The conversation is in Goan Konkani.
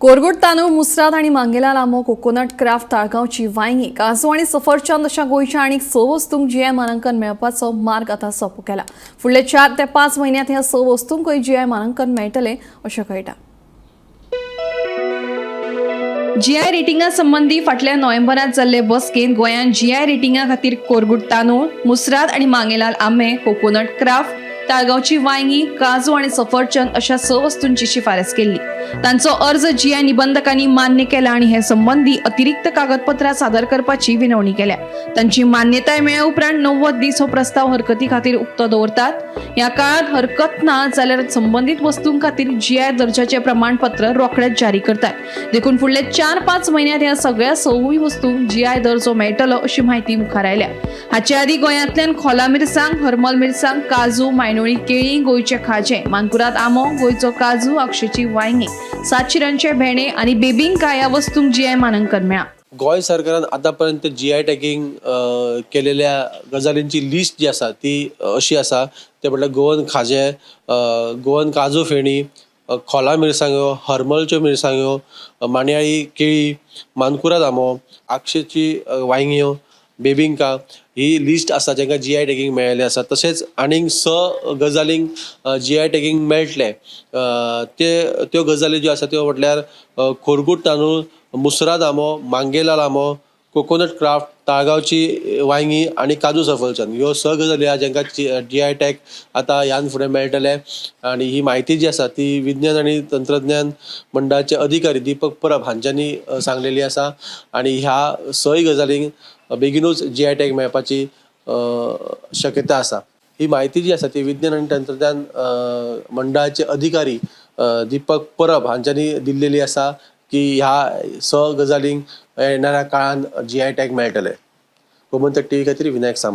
कोरगुट तांदूळ, मुसराद आनी मांगेलाल आंबो, कोकोनट क्राफ्ट, ताळगांवची वांयगीं, काजू आनी सफरचंद अशा गोंयच्या आनीक 6 वस्तूंक जीआय मानांकन मेळपाचो मार्ग आतां सोंपो केला. फुडले 4 ते 5 म्हयन्यांत ह्या 6 वस्तूंकय जीआय मानांकन मेळटलें अशें कळटा. जीआय रेटिंगा संबंदी फाटल्या नोव्हेंबरात जाल्ले बसकेंत गोंयांत जीआय रेटिंगा खातीर कोरगुट तांदूळ, मुसराद आनी मांगेलाल आंबे, कोकोनट क्राफ्ट, ताळगांवची वांयगीं, काजू आनी सफरचंद अशा 6 वस्तूंची शिफारस केल्ली. तांचो अर्ज जीआय निबंधकांनी मान्य केला आनी हे संबंदी अतिरिक्त कागदपत्रां सादर करपाची विनवणी केल्या. तांची मान्यताय मेळ्ळ्या उपरांत 90 दीस हो प्रस्ताव हरकती खातीर उक्तो दवरतात. ह्या काळात हरकत ना जाल्यार संबंदीत वस्तूं खातीर जीआय दर्जाचे प्रमाणपत्र रोखडेच जारी करतात. देखून फुडले 4-5 म्हयन्यांत ह्या सगळ्या सवूय वस्तूंक जीआय दर्जो मेळटलो अशी म्हायती मुखार आयल्या. हाचे आदीं गोंयांतल्यान खोला मिरसांग, हरमल मिरसांग, काजू, मायणोळी केळी, गोंयचे खाजें, मानकुराद आंबो, गोंयचो काजू, आगशेची वांयगीं, सातशिरांचे भेणे आनी बेबिंका ह्या वस्तूंक जीआय मानांकन मेळ्ळां. गोंय सरकारान आतां पर्यंत जीआय टॅगींग केलेल्या गजालींची लिस्ट जी आसा ती अशी आसा. ते म्हटल्यार गोवन खाजें, गोवन काजू फेणी, खोला मिरसांग्यो, हरमलच्यो मिरसांग्यो, माणयाळी केळी, मानकुराद आंबो, आगशेची वांयग्यो, बेबिंका ही लिस्ट आसा जांकां जीआय टॅगींग मेळिल्लें आसा. तशेंच आनीक स गजालींक जीआय टॅगींग मेळटलें. ते त्यो गजाली ज्यो आसा त्यो म्हटल्यार खोरगूट तांदूळ, मुसराद आंबो, मांगेलाल आंबो, कोकोनट क्राफ्ट, ताळगांवची वांयगीं आनी काजू सफरचंद. ह्यो स गजाली आहा जांकां जीआय टॅग आतां ह्यान फुडें मेळटले. आनी ही म्हायती जी आसा ती विज्ञान आनी तंत्रज्ञान मंडळाचे अधिकारी दीपक परब हांच्यांनी सांगलेली आसा आनी ह्या सय गजालींक बेगिनूच जीआय टॅग मेळपाची शक्यता आसा. ही म्हायती जी आसा ती विज्ञान आनी तंत्रज्ञान मंडळाचे अधिकारी दीपक परब हांच्यांनी दिल्लेली आसा की ह्या स गजालींक येणाऱ्या काळान जीआय टॅग मेळटले. गोमंतक टीव्ही खातीर विनायक सामंत.